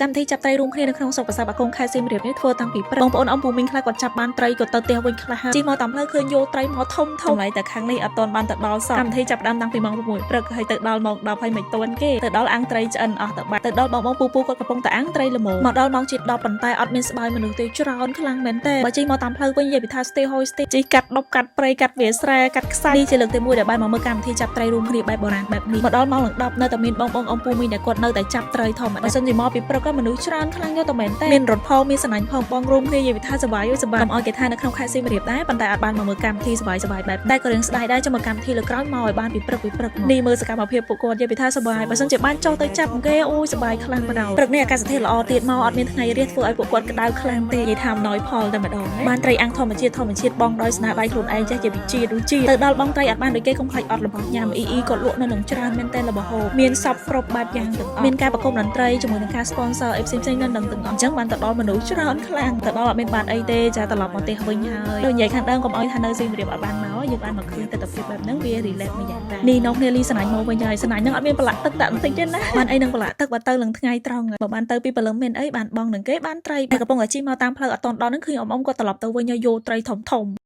កម្មវិធីចាប់ត្រីរួមគ្នានៅក្នុងស្រុកប្រាសាទបាគងខេត្តសៀមរាបនេះធ្វើតាំងពីព្រឹកបងប្អូនអំពូមីងខ្លះគាត់ចាប់បានត្រីគាត់ទៅផ្ទះវិញខ្លះហើយជិះមកតាមផ្លូវឃើញយកត្រីមកធំធំចម្លែកតែខាងនេះអត់ទាន់បានទៅដល់សោះកម្មវិធីចាប់ផ្ដើមតាំងពីម៉ោង6ព្រឹកហើយទៅដល់ម៉ោង10ហើយមិនទាន់គេទៅដល់អាំងត្រីឆ្អិនអស់ទៅបាត់ទៅដល់បងបងពូពូគាត់កំពុងតែអាំងត្រីល្មមមកដល់ម៉ោងជិត10ប៉ុន្តែអត់មានស្បើយមនុស្សទេច្រើនខ្លាំងមែនតើបើជិះមកតាមផ្លូវវិញនិយាយពីថា stay ហយ stay ជិះកាត់ដប់កាត់ព្រៃកាត់វាស្រែកាត់ខ្សាច់នេះជាលើកទី1ដែលបានមកមើលកម្មវិធីចាប់ត្រីរួមគ្នាបែបបុរាណបែបនេះមកដល់ម៉ោងនឹង10នៅតែមានបងបងអំពូមីងដែលគាត់នៅតែចាប់ត្រីធម្មតាបើសិនជាមកពីព្រឹកមនុស្សច្រើនខ្លាំងយកតែមែនតើមានរត់ផងមានសណាញ់ផងបងរួមគ្នានិយាយពីថាសប្បាយយសប្បាយកុំឲ្យគេថានៅក្នុងខេត្តសៀមរាបដែរប៉ុន្តែអត់បានមកមើលកម្មវិធីសប្បាយសប្បាយបែបតែក៏រឿងស្ដាយដែរចាំមកកម្មវិធីលើក្រោយមកឲ្យបានពីព្រឹកពីព្រឹកនេះមើលសកម្មភាពពួកគាត់និយាយពីថាសប្បាយបើសិនជាបានចុះទៅចាប់គេអូយសប្បាយខ្លាំងបណ្ដោយព្រឹកនេះអាកាសធាតុល្អទៀតមកអត់មានថ្ងៃរះធ្វើឲ្យពួកគាត់ក្តៅខ្លាំងទេនិយាយថាអំណោយផលតែម្ដងបានត្រីអាំងធម្មជាតិធម្មជាតិបងដោយស្នាដៃខ្លួនឯងចេះជាវិជារសជាតិទៅដល់បងត្រីអត់បានដូចគេកុំខ្លាចអត់របស់ញ៉ាំអ៊ីអ៊ីគាត់លក់នៅនឹងច្រើនមែនតើរបស់ហូបមានសពគ្រប់បែបយ៉ាងទាំងអស់មានការប្រគំតន្ត្រីជាមួយនឹងការ sponsor អីផ្សេងៗនៅនឹងទាំងអស់អញ្ចឹងបានទៅដល់មនុស្សច្រើនខ្លាំងទៅដល់អត់មានបានអីទេចាត្រឡប់មកផ្ទះវិញហើយដូចនិយាយខាងដើមកុំឲ្យថានៅសៀមរាបអត់បានមកយើងបានមកឃើញទស្សនភាពបែបហ្នឹងវា relax មួយយ៉ាងដែរនេះនំគ្នាលីស្នាញ់មកវិញហើយស្នាញ់ហ្នឹងអត់មានប្រឡាក់ទឹកដាក់បន្តិចទេណាបានអីនឹងប្រឡាក់ទឹកបើទៅនឹងថ្ងៃត្រង់បើបានទៅពីព្រលឹមមានអីបានបងនឹងគេបានត្រីតែកំពុងតែជិះមកតាមផ្លូវអត់តន់ដល់ហ្នឹងឃើញអ៊ំអ៊ំគាត់ត្រឡប់ទៅវិញយកត្រីធំធំ។